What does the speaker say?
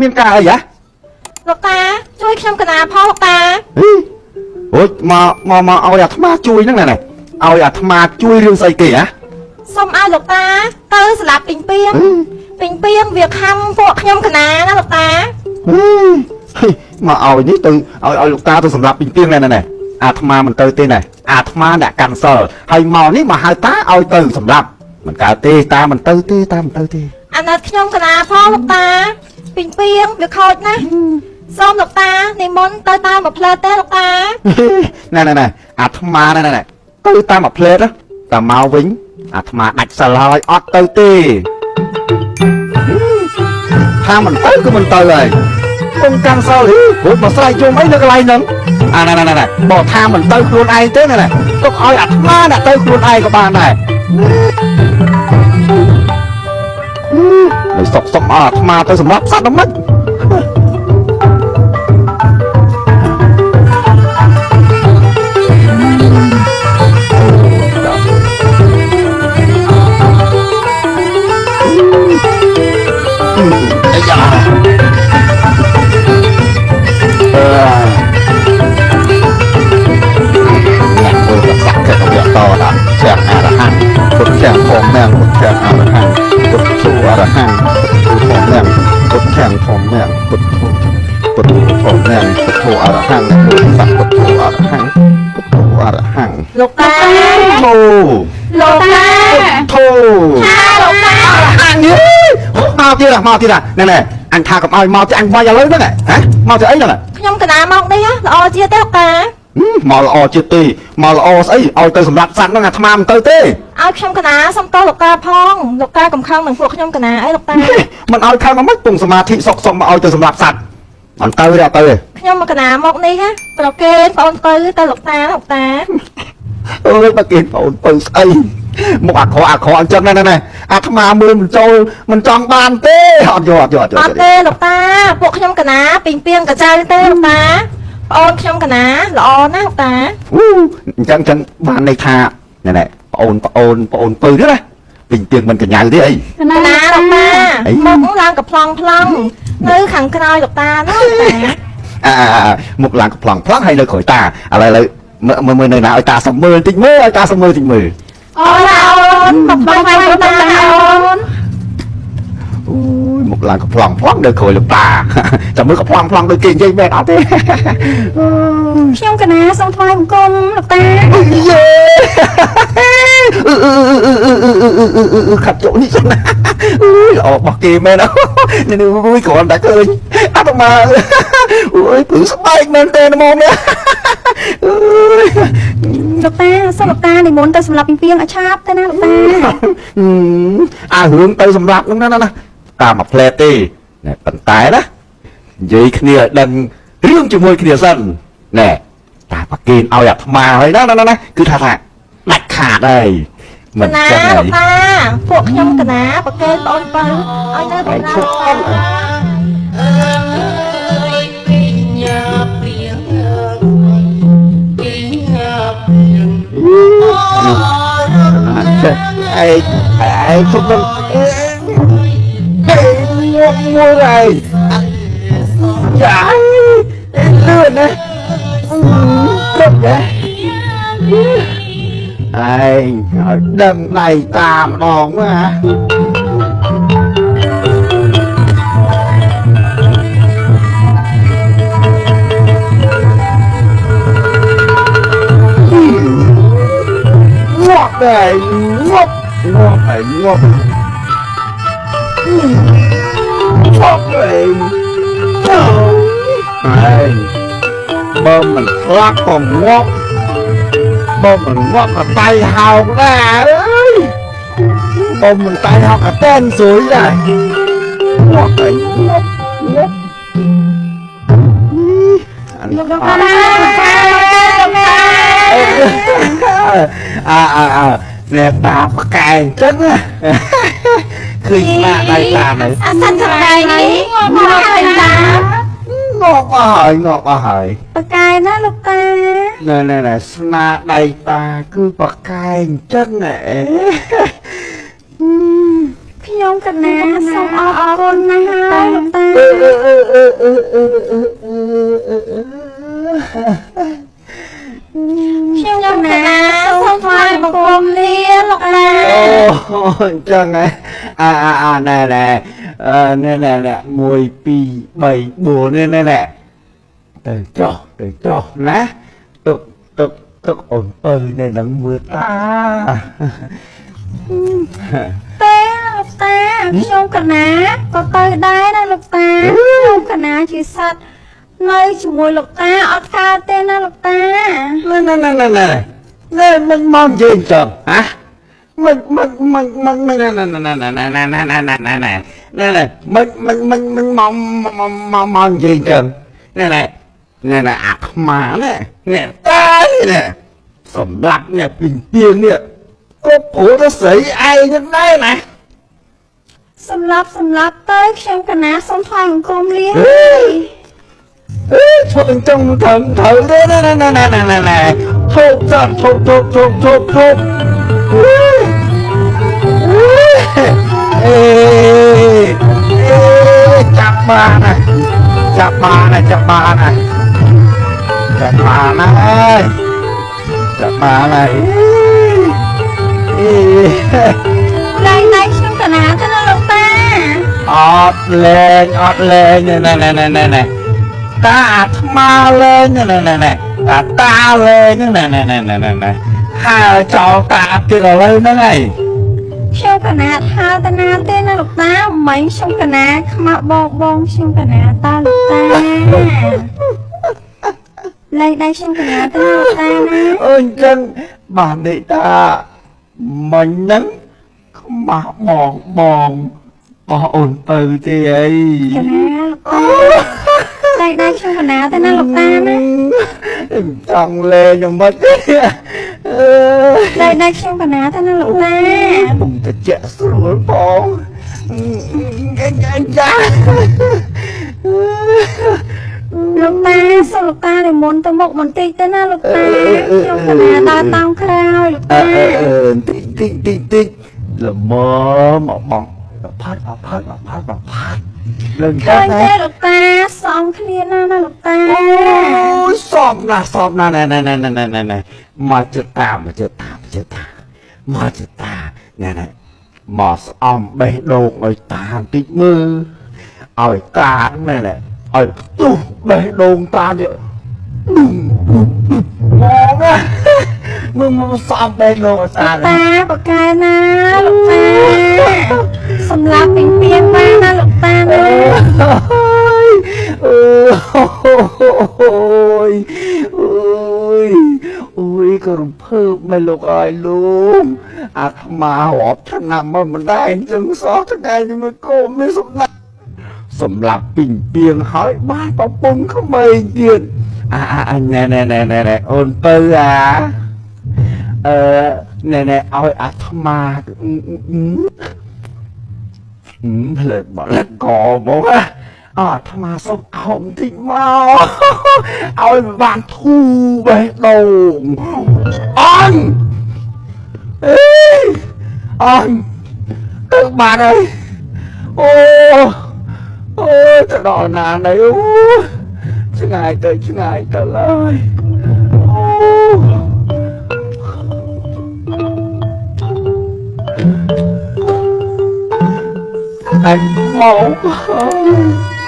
មានការអីហ៎ លោកតាជួយខ្ញុំកណាផងលោកតា អូយមកមកមកឲ្យអាត្មាជួយហ្នឹងណែឲ្យអាត្មាជួយរឿងស្អីគេហ៎ សូមឲ្យលោកតាទៅស្លាប់ពីងពីងពីងពីងវាខំពួកខ្ញុំកណាណាលោកតា មកឲ្យនេះទៅឲ្យលោកតាទៅសម្រាប់ពីងពីងណែណែអាត្មាមិនទៅទេណែអាត្មាអ្នកកាន់សិលហើយមកនេះមកហៅតាឲ្យទៅសម្រាប់មិនកើតទេតាមិនទៅទេតាមិនទៅទេ អាណិតខ្ញុំកណាផងលោកតាពីងពីងវាខូចណាស់សូមលោកតានិមន្តទៅតាមមួយផ្លែទេលោកតា ណែណែណែអាត្មាណែណែទៅតាមមួយផ្លែតែមកវិញអាត្មាដាច់សិលហើយអត់ទៅទេថាមិនទៅគឺមិនទៅហើយពងកាន់សិលហីព្រោះមកស្រែកជុំអីនៅកន្លែងហ្នឹងអាណែណែណែបើថាមិនទៅខ្លួនឯងទេណែទុកឲ្យអាត្មាអ្នកទៅខ្លួនឯងក៏បានដែរនៅសុកសុកឲ្យអាត្មាទៅសម្រាប់សត្វដល់មិនអាយ៉ាអឺអ្នកមើលសក្តិវៈតដល់ជាអរហង្គពុទ្ធៈផងនាងពុទ្ធៈអរហង្គពុទ្ធោអរហង្គពុទ្ធផងនាងពុទ្ធៈផងនាងពុទ្ធោពុទ្ធផងនាងពុទ្ធោអរហង្គពុទ្ធពុទ្ធោអរហង្គពុទ្ធោអរហង្គ លោកតាធោលោកតាធោលោកតាអរហង្គយមកទៀតមកទៀតណែណែអញថាកុំឲ្យមកទៀតអញវាយឥឡូវហ្នឹងហ៎មកទៅអីហ្នឹង ខ្ញុំកណាមកនេះល្អជាទេលោកតា មកល្អជាទេមកល្អស្អីឲ្យទៅសម្រាប់សត្វហ្នឹងអាត្មាមិនទៅទេ ឲ្យខ្ញុំកណាសុំទោសលោកតាផងលោកតាកំខឹងនឹងពួកខ្ញុំកណាអីលោកតា មិនឲ្យខឹងមិនពងសមាធិសុកសុកមកឲ្យទៅសម្រាប់សត្វអត់ទៅទេអត់ទៅទេ ខ្ញុំមកកណាមកនេះណាប្រកេនបងទៅទៅលោកតាលោកតា អើយប្រកេនបងទៅស្អីមកអាក្រក់អាក្រក់អញ្ចឹងណាណែអាត្មាមើលមិនចូលមិនចង់បានទេអត់យកអត់យកអត់ អត់ទេលោកតាពួកខ្ញុំកណាពីងពីងកចៅទេលោកតាបងអូនខ្ញុំកណាល្អណាស់លោកតា អញ្ចឹងចឹងបានន័យថាណែណែបងអូនបងអូនបងអូនពៅទេណាពីងពីងមិនកញ្ញៅទេអី កណាលោកតាមុខឡើងកប្លង់ប្លង់នៅខាងក្រោយលោកតាណាលោកតា អាមុខឡើងកប្លង់ប្លង់ហើយនៅក្រោយតាឥឡូវឥឡូវមើលមើលនៅណាឲ្យតាសុំមើលតិចមើលឲ្យតាសុំមើលតិចមើល អូនអូនមកថ្មីលោកតាអូន អូយមុខឡើងកប្លង់ប្លង់នៅក្រោយលោកតាចាំមើលកប្លង់ប្លង់ដូចគេនិយាយមែនអត់ទេ ខ្ញុំកណាសូមថ្វាយបង្គំលោកតា យេខាត់ជក់នេះសិនណាអើយល្អរបស់គេមែននេះអូយគ្រាន់តែឃើញអាត្មាអូយព្រឺស្បែកមែនទេហ្មងនេះអើយ លោកតាសូមលោកតានិមន្តទៅសម្រាប់ពីងពីងឲ្យឆាប់ទៅណាលោកតា អារឿងទៅសម្រាប់ហ្នឹងណាណាតាមមួយផ្លែទេណែប៉ុន្តែណានិយាយគ្នាឲ្យដឹងរឿងជាមួយគ្នាសិនណែតាប្រគេនឲ្យអាត្មាហើយណាណាណាគឺថាថាដាច់ខាតហើយមិន ចឹងហើយតាពួកខ្ញុំកណាប្រគេនបងពៅឲ្យទៅបងណា ចេះឯងឯងជុំនឹងងាប់មួយហើយយ៉ាលឿនណាព្រឹកណាឯងឲ្យដឹងដៃតាមម្ដងណាងាប់ដែរងាប់ងាប់ហើយងាប់ងាប់ហើយហើយបើមិនខ្លាក់ក៏ងាប់បើមិនងាប់ក៏តៃហោកដែរអើយបើមិនតៃហោកក៏តែនស្រួយដែរងាប់ហើយងាប់ងាប់ លោកតា អាអាអាអ្នកតាផ្កែអញ្ចឹងណាឃើញស្នាដៃតានៅ អាសិនសម្ដែងនេះមកហើយតា ងាប់អស់ហើយងាប់អស់ហើយ ប្រកែណាលោកតា ណែណែណែស្នាដៃតាគឺប្រកែអញ្ចឹងហ៎ ខ ខ្ញុំកណាសូមអរគុណណាស់ហើយលោកតាខ្ញុំកណាសូមថ្វាយបង្គំលាលោកតាអូអញ្ចឹងហ៎អាអាអាណែណែណែណែណែ1 2 3 4នេះណែណែទៅចុះទៅចុះណាទុកទុកទុកអូនពៅនៅនឹងមើលតាទេលោកតាខ្ញុំកណាក៏ទៅដែរណាលោកតាខ្ញុំកណាជាសត្វនៅជាមួយលោកតាអត់កើតទេណាលោកតាណែណែណែណែណែណែមិនមកនិយាយចឹងហ៎មិនមិនមិនមិនណែណែណែណែណែណែណែណែណែណែណែណែមិនមិនមិនមិនមកមកមកនិយាយចឹងណែណែណែណែអាខ្មាណែណែតានេះសម្រាប់នេះពីពីនេះក៏ព្រោះតែស្រីឯងនឹងដែរណាសម្រាប់ទៅខ្ញុំកណាសូមថ្វាយបង្គំលាអេធ្វើអញ្ចឹងត្រូវត្រូវទេណែណែណែណែណែណែធូបចាត់ធូបធូបធូបធូបធូបអេអេចាប់បានណាចាប់បានណាចាប់បានណាចាប់បានណាអើយចាប់បានហើយអេលែងដៃខ្ញុំកណាទៅណាលោកតាអត់លែងអត់លែងណែណែណែណែណែតាអាត្មាលែងណែណែណែតាតាលែងណែណែណែណែណែហើចោលតាទៀតឥឡូវហ្នឹងហើយខ្ញុំកណាថាតាណាទេណាលោកតាមិញខ្ញុំកណាខ្មាស់បងបងខ្ញុំកណាតាលោកតាលែងដៃខ្ញុំកណាទៅលោកតាណាអូអញ្ចឹងបាននេះតាមិញហ្នឹងខ្មាស់បងបងបោះអូនទៅទេអីកណាលោកតាលែងដៃខ្ញុំកណាទៅណាលោកតាណាចង់លែងយ៉ាងម៉េចទេលែងដៃខ្ញុំកណាទៅណាលោកតាពុំតិចស្រួលបងចាលោកតាសូមលោកតានិមន្តទៅមុខបន្តិចទៅណាលោកតាខ្ញុំកណាដើរតាមក្រោយលោកតាតិចតិចតិចតិចល្មមបងផាត់ផាត់ផាត់ផាត់លើឃើញទេលោកតាសំគ្នាណាណាលោកតាអូយសំណាស់សំណាស់ណែណែណែណែណែណែមកជិតតាមកជិតតាមកជិតតាមកជិតតាណែណែមកស្អំបេះដូងឲ្យតាបន្តិចមើលឲ្យតាណែណែឲ្យផ្ទុះបេះដូងតានេះមកណាមើលមកសំបេះដូងឲ្យតាតាបកែណាលោកតាសម្រាប់ពីពីបានណាលោកតាណាអូយអូយអូយក៏រំភើបមែនលោកអើយលោកអាត្មារាប់ឆ្នាំមកមិនដែរអញ្ចឹងសោះថ្ងៃនេះមកកូនមានសម្រាប់សម្រាប់ពីងពីងហើយបានប្រពន្ធក្មេងទៀតអាណែណែណែណែអូនពៅអាអឺណែណែឲ្យអាត្មាផ្លែបលកមកអាត្មាសុំអោបតិចមកឲ្យបានធូរបេះដូងអញអេអញទៅបានហើយអូអូទៅដល់ណានេះអូឆ្ងាយទៅឆ្ងាយទៅឡើយអូអញមកហើយ